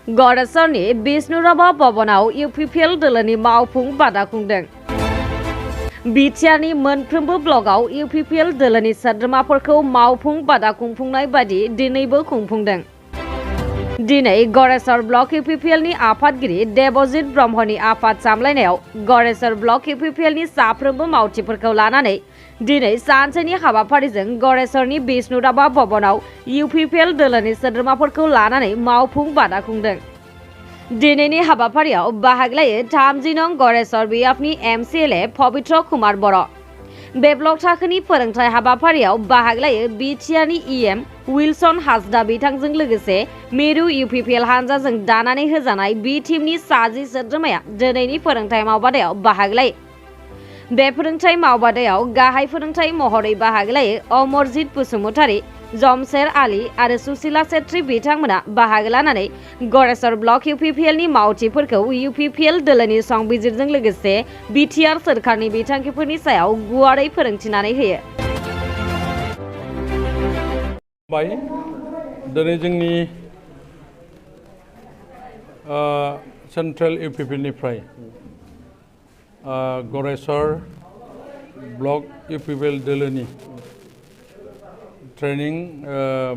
गड़ेसरनि बिष्णुराभा भवनाव UPPL दोलोनि मावफुं बादा खुंदों। बिटिआरनि मोनफ्रोमबो ब्लकआव इउपिपिएल दोलोनि सोद्रोमाफोरखौ मावफुं बादा खुंफुंनाय बायदि दिनैबो खुंफुंदों। दिनै गड़ेसर ब्लक इउपिपिएलनि आफादगिरि देबजित ब्रह्मनि आफाद सामलायनायाव गड़ेसर ब्लक इउपिपिएलनि साफ्रोमबो मावथिफोरखौ लानानै दिनै सानसेनि हाबाफारिजों गड़ेसरनि बिष्णुराभा भवनाव इउपिपिएल दोलोनि सोद्रोमाफोरखौ लानानै मावफुं बादा खुंदों। दिनैनि हाबाफारियाव बाहागो लायो 30 नं गड़ेसर बिएफनि एमसिएलए पवित्र कुमार बर'। बे ब्लक थाखोनि फोरोंथाय हाबाफारियाव बाहागो लायो बिटिआरनि इएम विल्सन हासदा बिथांजों लोगोसे मिरु इउपिपिएल हानजाजों दानानै होजानाय बि टीमनि 60 सोद्रोमाया दिनैनि फोरोंथाय मावबादायाव बाहागो लायो। बे फोरोंथाय मावबादायाव गाहाय फोरोंथाय महरै बाहागो लायो अमरजित बसुमतारी, जमशेर आली आरो सुशीला छेत्री बिथांमोना बाहागो लानानै गड़ेसर ब्लक इउपिपिएलनि मावथिफोरखौ इउपिपिएल दोलोनि संबिजिरजों लोगोसे बिटिआर सोरखारनि बिथांखिफोरनि सायाव गुवारै फोरोंथिनानै होयो। दिनै जोंनि सेन्ट्रेल इउपिपिएलनिफ्राय गड़ेसर ब्लक इउपिपिएल दोलोनि ट्रेनिं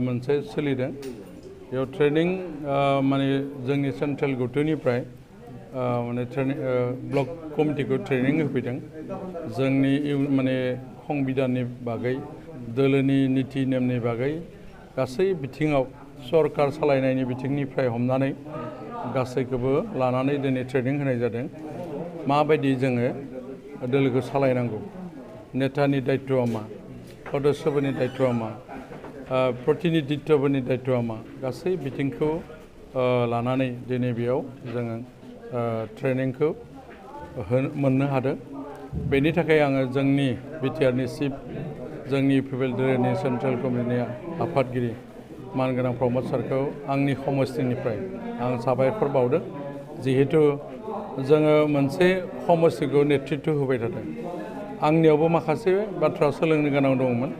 मोनसे सोलिदों। बेयाव ट्रेनिं माने जोंनि सेन्ट्रेल गौथुनिफ्राय माने ब्लक कमिटिखौ ट्रेनिं होफैदों। जोंनि माने संबिधाननि बागै दोलोनि नीति नेमनि बागै गासै बिथिङाव सरकार सालायनायनि बिथिंनिफ्राय हमनानै गासैखौबो लानानै दिनै ट्रेनिं होनाय जादों। माबायदि जोङो दोलोखौ सालायनांगौ, नेतानि दायित्वआ मा, सदस्यफोरनि दायित्वआ मा, प्रतिनिधित्वफोरनि दायित्वआ मा, गासै बिथिंखौ लानानै दिनै बेयाव जोङो ट्रेनिंखौ मोननो हादों। बेनि थाखाय आङो जोंनि बिटिआरनि चिफ, जोंनि इउपिपिएल दोलोनि सेन्ट्रेल कमिटिनि आफादगिरि मानगोनां प्रमद सारखौ आंनि समष्टिनिफ्राय आं साबायखर बावदों। जिहेतु जोङो मोनसे समष्टिखौ नेतृत्व होबाय थादों। आंनियावबो माखासे बाथ्रा सोलोंनो गोनां दंमोन।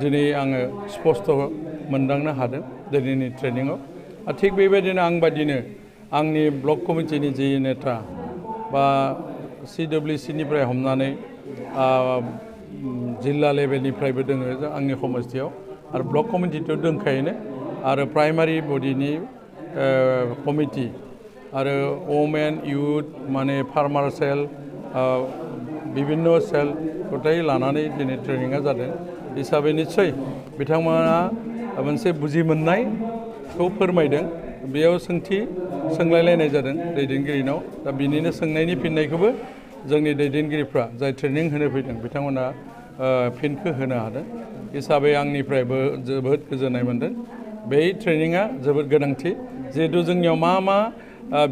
दिनै आङो स्पष्ट मोनदांनो हादों दिनैनि ट्रेनिंआव। थिग बेबायदिनो आं बादिनो आंनि ब्लक कमिटिनि जि नेता बा CWCनिफ्राय हमनानै जिल्ला लेभेलनिफ्रायबो दोङो आंनि समष्टियाव, आरो ब्लक कमिटिथ' दंखायोनो, आरो प्राइमारि बडिनि कमिटि आरो वमेन इउथ माने फार्मार सेल विभिन्न सेल गथाय लानानै दिनै ट्रेनिंआ जादों हिसाबै निस्सय बिथांमोना मोनसे बुजि मोननायखौ फोरमायदों। बेयाव सोंथि सोंलायलायनाय जादों दैदेनगिरिनाव। दा बिनिनो सोंनायनि फिननायखौबो जोंनि दैदेनगिरिफ्रा जाय ट्रेनिं होनो फैदों बिथांमोना फिनखौ होनो हादों हिसाबै आंनिफ्रायबो जोबोद गोजोननाय मोनदों। बे ट्रेनिंआ जोबोद गोनांथि। जिहेतु जोंनियाव मा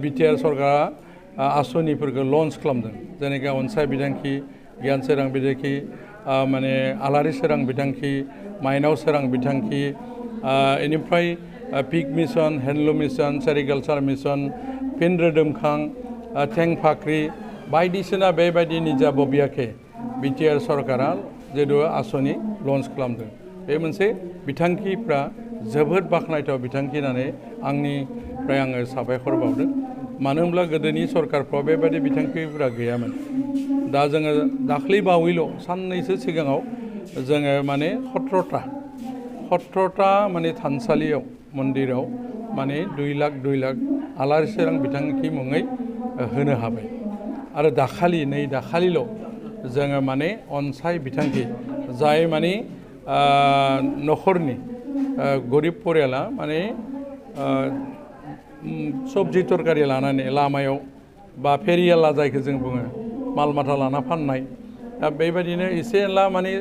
बिटिआर सरकारा आसनिफोरखौ लन्च खालामदों, जेनेखा अनसाय बिथांखि, गियान सोरां बिथांखि, माने आलारि सोरां बिथांखि, माइनाव सोरां बिथांखि, बेनिफ्राय पिक mission, handloom mission, sericulture mission, फिन रोदोमखां, थें फाख्रि बायदिसिना बेबायदि निजा बबियाखे बिटिआर सरकारा जिहेतु आसनि लन्च खालामदों। बे मोनसे बिथांखिफ्रा जोबोद बाख्नायथाव बिथांखि होननानै आंनिफ्राय आङो साबायखर बावदों। मानो होनब्ला गोदोनि सरकारफ्राव बेबायदि बिथांखिफोरा गैयामोन। दा जोङो दाख्लै बावैल' साननैसो सिगाङाव जोङो माने 17टा माने थानसालियाव मन्दिराव माने 2 लाख आलारि सोरां बिथांखि मुङै होनो हाबाय। आरो दाखालिल' जोङो माने अनसाय बिथांखि जाय माने न'खरनि गरिब परियाला माने सबजि तरकारि लानानै लामायाव बा फेरियाला जायखौ जों बुङो माल माथा लाना फाननाय, दा बेबायदिनो एसे एनला माने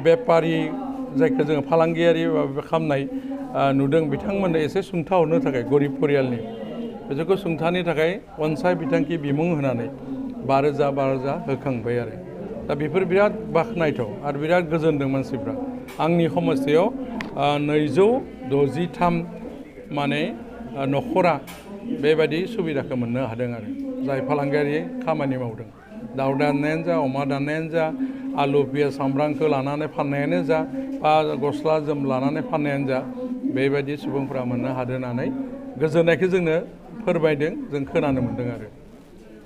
बेपारि जायखौ जोङो फालांगियारि खालामनाय नुदों, बिथांमोननो एसे सुंथाहरनो थाखाय गरिब परियालनि बिसोरखौ सुंथानो थाखाय अनसाय बिथांखि बिमुं होनानै 5,000 होखांबाय आरो। दा बेफोर बिराद बाख्नायथाव आरो बिराद गोजोनदों मानसिफ्रा। आंनि समष्टियाव 263 माने न'खरा बेबायदि सुबिदाखौ मोननो हादों आरो जाय फालांगियारि खामानि मावदों। दाउ दाननायानो जा, अमा दाननायानो जा, आलु पियाज सामब्रामखौ लानानै फाननायानो जा, बा गस्ला जोम लानानै फाननायानो जा, बेबायदि सुबुंफोरा मोननो हादों होननानै गोजोननायखौ जोंनो फोरमायदों जों खोनानो मोन्दों आरो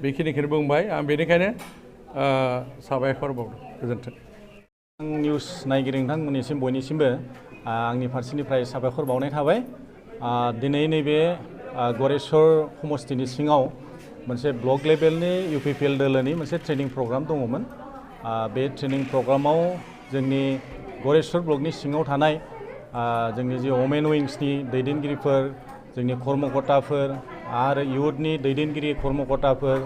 बेखिनिखौनो बुंबाय आं बेनिखायनो साबायखर बावदों गोजोन्थों। आं निउस नायगिरि नोंथांमोननिसिम बयनिसिमबो आंनि फारसेनिफ्राय साबायखर बावनाय थाबाय। दिनै नैबे गरेस्वर समस्तिनि सिङाव मोनसे ब्लक लेभेलनि UPPL दोलोनि मोनसे ट्रेनिं प्रग्राम दङमोन। बे ट्रेनिं प्रग्रामाव जोंनि गरेस्वर ब्लकनि सिङाव थानाय जोंनि जे वमेन विंसनि दैदेनगिरिफोर, जोंनि कर्मकर्ताफोर आरो इयुथनि दैदेनगिरि कर्मकर्ताफोर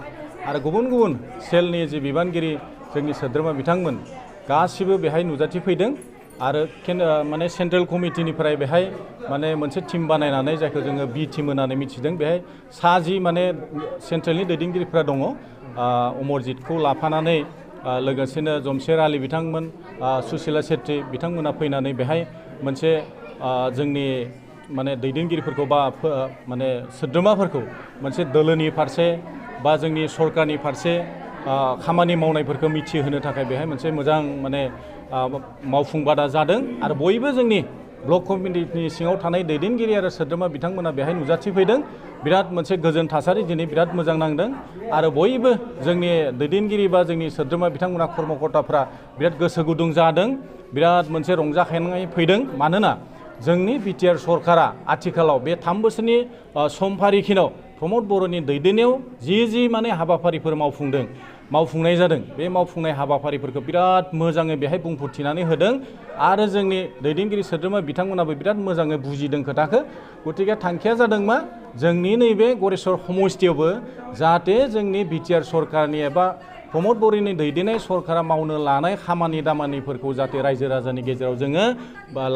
आरो गुबुन गुबुन सेलनि जे बिबानगिरि जोंनि सोद्रोमा बिथांमोन गासिबो बेहाय नुजाथिफैदों आरो माने सेन्ट्रेल कमिटिनिफ्राय बेहाय माने मोनसे टिम बानायनानै जायखौ जोङो बि टिम होननानै मिथिदों बेहाय 6 माने सेन्ट्रेलनि दैदेनगिरिफ्रा दङ। अमरजितखौ लाफानानै लोगोसेनो जमशेर आली बिथांमोन, सुशीला सेट्रि बिथांमोना फैनानै बेहाय मोनसे जोंनि माने दैदेनगिरिफोरखौ बा माने सोद्रोमाफोरखौ मोनसे दोलोनि फारसे बा जोंनि सरकारनि फारसे खामानि मावनायफोरखौ मिथिहोनो थाखाय बेहाय मोनसे मोजां माने मावफुं बादा जादों आरो बयबो जोंनि ब्लक कमिटिनि सिङाव थानाय दैदेनगिरि आरो सोद्रोमा बिथांमोना बेहाय नुजाथिफैदों। बिराद मोनसे गोजोन थासारि दिनै बिराद मोजां नांदों आरो बयबो जोंनि दैदेनगिरि बा जोंनि सोद्रोमा बिथांमोना कर्मकर्ताफ्रा बिराद गोसो गुदुं जादों, बिराद मोनसे रंजाखांनाय फैदों। मानोना जोंनि बिटिआर सरकारा आथिखालाव बे 3 बोसोरनि समफारिखिनाव प्रमद बर'नि दैदेननायाव जि माने हाबाफारिफोर मावफुंनाय जादों बे मावफुंनाय हाबाफारिफोरखौ बिराद मोजाङै बेहाय बुंफोरथिनानै होदों आरो जोंनि दैदेनगिरि सोद्रोमा बिथांमोनाबो बिराद मोजाङै बुजिदों खोथाखौ। गतिके थांखिया जादों मा जोंनि नैबे गरेस्वर समस्तियावबो जाहाथे जोंनि बिटिआर सरकारनि एबा प्रमद बर'नि दैदेननाय सरकारा मावनो लानाय खामानि दामानिफोरखौ जाहाथे रायजो राजानि गेजेराव जोङो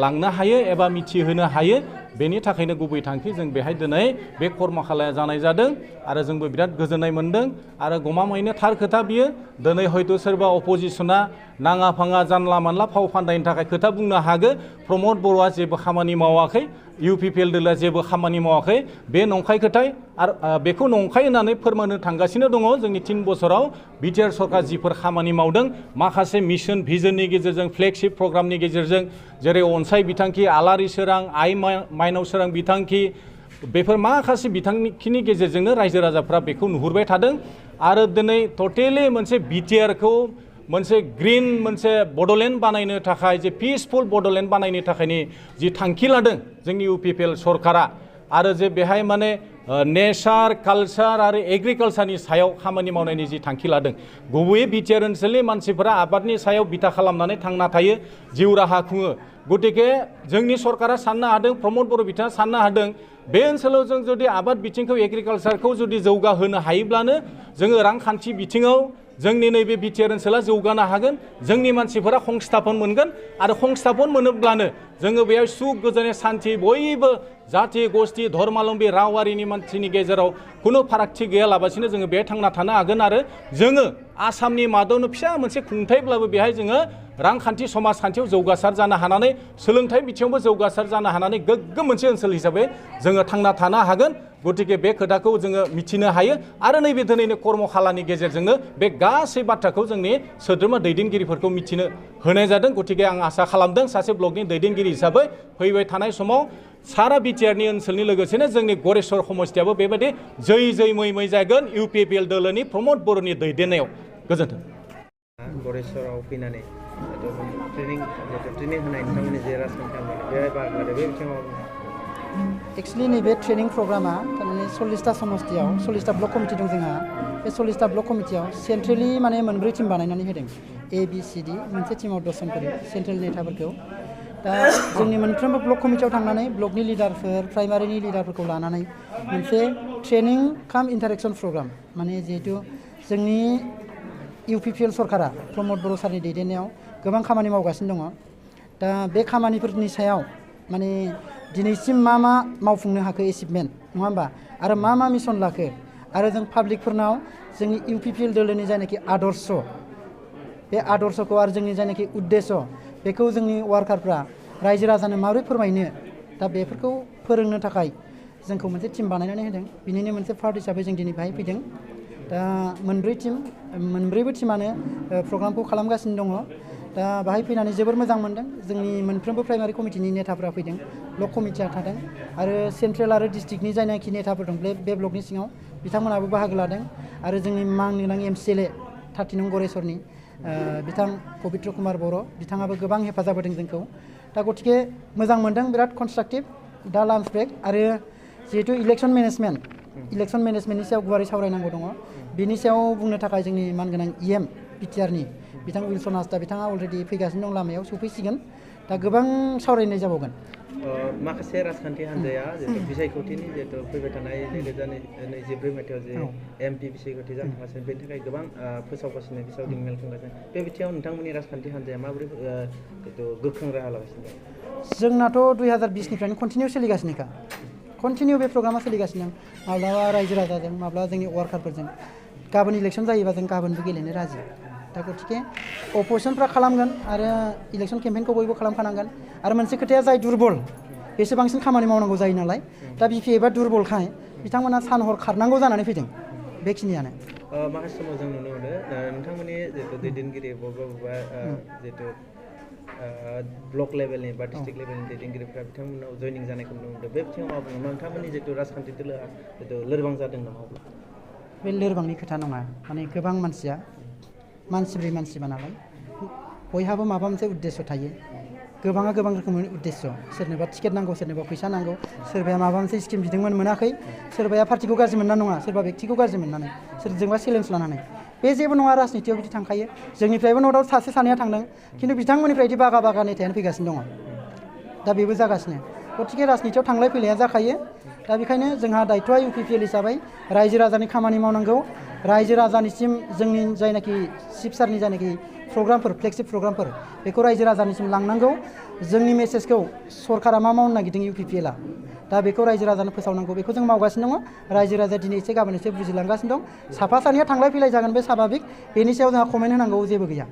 लांनो हायो एबा मिथिहोनो हायो। बेनि थाखायनो गुबै थांखि जों बेहाय दिनै बे कर्मशालाया जानाय जादों आरो जोंबो बिराद गोजोननाय मोन्दों आरो गमामायैनो थार खोथा बियो। दिनै हयथ' सोरबा अपोजिसना नाङा फाङा जानला मानला फाव फान्दायनि थाखाय खोथा बुंनो हागो प्रमद बर'आ जेबो खामानि मावाखै, UPPL दोलोआ जेबो खामानि मावाखै, बे नंखाय खोथाय आरो बेखौ नंखाय होननानै फोरमायनो थांगासिनो दङ। जोंनि 3 बोसोराव बिटिआर सरकार जिफोर खामानि मावदों माखासे मिशन भिजननि गेजेरजों फ्लेगशिप प्रग्रामनि गेजेरजों जेरै अनसाय बिथांखि, आलारि सोरां, आइ माइनाव सोरां बिथांखि, बेफोर माखासे बिथांखिनि गेजेरजोंनो रायजो राजाफ्रा बेखौ नुहुरबाय थादों आरो दिनै टटेलि मोनसे बिटिआरखौ मोनसे ग्रीन मोनसे बड'लेण्ड बानायनो थाखाय जे पिसफुल बड'लेण्ड बानायनो थाखायनि जि थांखि लादों जोंनि UPPL सरकारा आरो जे बेहाय माने नेचार, कालचार आरो एग्रिकालचारनि सायाव खामानि मावनायनि जि थांखि लादों। गुबैयै बिटिआर ओनसोलनि मानसिफोरा आबादनि सायाव बिथा खालामनानै थांना थायो, जिउ राहा खुङो। गतिके जोंनि सरकारा साननो हादों, प्रमद बर' बिथाङा साननो हादों बे ओनसोलाव जों जुदि आबाद बिथिंखौ एग्रिकालचारखौ जुदि जौगाहोनो हायोब्लानो जोङो रांखान्थि बिथिङाव जोंनि नैबे बिटिआर ओनसोला जौगानो हागोन, जोंनि मानसिफोरा संस्थापन मोनगोन आरो संस्थापन मोनोब्लानो जोङो बेयाव सुख गोजोन सान्थि बयबो जाथि गस्थि धर्मालम्बी रावारिनि मानसिनि गेजेराव खुनु फारागथि गैयालाबासिनो जोङो बेहाय थांना थानो हागोन आरो जोङो आसामनि मादावनो फिसा मोनसे खुंथायब्लाबो बेहाय जोङो रांखान्थि समाजखान्थियाव जौगासार जानो हानानै सोलोंथाइ बिथिङावबो जौगासार जानो हानानै गोग्गोम मोनसे ओनसोल हिसाबै जोङो थांना थानो हागोन। गतिके बे खोथाखौ जोङो मिथिनो हायो आरो नैबे दिनैनि कर्मशालानि गेजेरजोंनो बे गासै बाथ्राखौ जोंनि सोद्रोमा दैदेनगिरिफोरखौ मिथिनो होनाय जादों। गतिके आं आसा खालामदों सासे ब्लकनि दैदेनगिरि हिसाबै फैबाय थानाय समाव सारा बिटिआरनि ओनसोलनि लोगोसेनो जोंनि गरेस्वर समस्तियाबो बेबायदि जै मै जागोन UPPL दोलोनि प्रमद बर'नि दैदेननायाव। गोजोन्थों। गरेस्वराव फैनानै ट्रेनिं होनाय नोंथांमोननि जे राजखान्थि बेहाय बाहागो लादों बे बिथिङाव एक्चुअली नैबे ट्रेनिं प्रग्रामा थारमाने 40टा समस्तियाव 40टा ब्लक कमिटि दं जोंहा। बे 40टा ब्लक कमिटियाव सेन्ट्रेलि माने 4 टिम बानायनानै होदों। ABCD मोनसे टिमाव 10 जनफोर सेन्ट्रेल नेताफोरखौ। दा जोंनि मोनफ्रोमबो ब्लक कमिटियाव थांनानै ब्लकनि लिडारफोर, प्राइमारिनि लिडारफोरखौ लानानै मोनसे ट्रेनिं काम इन्टारेक्सन प्रग्राम माने जिहेतु जोंनि UPPL सरकारा प्रमद बर' सारनि दैदेननायाव गोबां खामानि मावगासिनो दङ। दा बे खामानिफोरनि सायाव माने दिनैसिम मा मावफुंनो हाखो एचिभमेन्ट नङा होमबा आरो मा मिशन लाखो आरो जों पाब्लिकफोरनाव जोंनि UPPL दोलोनि जायनाखि आदर्श बे आदर्शखौ आरो जोंनि जायनाखि उद्देश्य बेखौ जोंनि वार्कारफ्रा रायजो राजानो माबोरै फोरमायनो दा बेफोरखौ फोरोंनो थाखाय जोंखौ मोनसे टिम बानायनानै होदों। बिनिनो मोनसे पार्ट हिसाबै जों दिनै बाहाय फैदों। दा मोनब्रैबो टिमानो प्रग्रामखौ खालामगासिनो दङ। दा बाहाय फैनानै जोबोर मोजां मोनदों जोंनि मोनफ्रोमबो प्राइमारि कमिटिनि नेताफोरा फैदों ब्लक कमिटिया थादों आरो सेन्ट्रेल आरो डिस्ट्रिक्टनि जायनाखि नेताफोर दं बे ब्लकनि सिङाव बिथांमोनाबो बाहागो लादों आरो जोंनि मानगोनां MCLA 30 नं गरेस्वरनि बिथां पबित्र कुमार बर' बिथाङाबो गोबां हेफाजाब होदों जोंखौ दा गतिके मोजां मोनदों बिराद कनस्ट्राक्टिभ दा लान्च ब्रेक आरो जिहेतु इलेक्सन मेनेजमेन्टनि सायाव गुवारै सावरायनांगौ दङ बिनि सायाव बुंनो थाखाय जोंनि मानगोनां EM बिटिआरनि बिथां उइलसन हासदा बिथाङा अलरेडि फैगासिनो दं लामायाव सफैसिगोन दा गोबां सावरायनाय जाबावगोन माखासे राजखान्थि हान्जाया जिहेतु बिसायख'थिनि जिहेतु फैबाय थानाय 2024 मायथाइयाव जे MP बिसायख'थि जानो थांगासिनो बेनि थाखाय गोबां फोसावगासिनो बिसावदिं मेल खुंगासिनो बे बिथिङाव नोंथांमोननि राजखान्थि हान्जाया माबोरै जिहेतु गोख्रों राहा लागासिनो दं जोंनाथ' 2020निफ्रायनो कन्टिनिउ सोलिगासिनोखा कन्टिनिउ बे प्रग्रामा सोलिगासिनो माब्लाबा रायजो राजाजों माब्लाबा जोंनि वार्कारफोरजों गाबोन इलेक्सन जायोबा जों गाबोनबो गेलेनो राजि दा गतिके अपोजिसनफ्रा खालामगोन आरो इलेक्सन केम्पेइनखौ बयबो खालामखानांगोन आरो मोनसे खोथाया जाय दुर्बल बेसो बांसिन खामानि मावनांगौ जायो नालाय दा BPA दुर्बलखाय बिथांमोना सान हर खारनांगौ जानानै फैदों बेखिनियानो माखासे समाव जों नुनो मोनो नोंथांमोननि जिहेतु दैदेनगिरि बबेबा जिहेतु ब्लक लेभेलनि बा डिस्ट्रिक्ट लेभेलनि दैदेनगिरिफ्रा बिथांमोनाव जयनिं जानायखौ नुनो मोनदों बे बिथिङाव मा बुङो नोंथांमोननि जिहेतु राजखान्थि दोलोआ जिहेतु लोरबां जादों नामा बे लोरबांनि खोथा नङा माने गोबां मानसिया मानसिब्रै मानसिबा नालाय बयहाबो माबा मोनसे उद्देश्य थायो गोबाङा गोबां रोखोमनि उद्देश्य सोरनोबा टिकेट नांगौ सोरनोबा फैसा नांगौ सोरबाया माबा मोनसे स्किम बिदोंमोन मोनाखै सोरबाया पार्टिखौ गाज्रि मोनना नङा सोरबा बेक्तिखौ गाज्रि मोननानै सोरजोंबा चेलेन्ज लानानै बे जेबो नङा राजनितियाव बिदि थांखायो जोंनिफ्रायबो न' दाउट सासे सानैया थांदों खिन्थु बिथांमोननिफ्राय बिदि बागा बागा नेतायानो फैगासिनो दङ दा बेबो जागासिनो गतिके राजनितियाव थांलाय फैलाया जाखायो दा बेखायनो जोंहा दायथ'आ UPPL हिसाबै रायजो राजानि खामानि मावनांगौ रायजो राजानिसिम जोंनि जायनाखि चिफ सारनि जायनाखि प्रग्रामफोर फ्लेगशिप प्रग्रामफोर बेखौ रायजो राजानिसिम लांनांगौ जोंनि मेसेजखौ सरकारा मा मावनो नागिरदों UPPL दा बेखौ रायजो राजानो फोसावनांगौ बेखौ जों मावगासिनो दङ रायजो राजाया दिनै एसे गाबोन एसे बुजिलांगासिनो दं साफा सानैया थांलाय फैलाय जागोन बे स्वाभाबिक बेनि सायाव जोंहा कमेन्ट होनांगौ जेबो गैया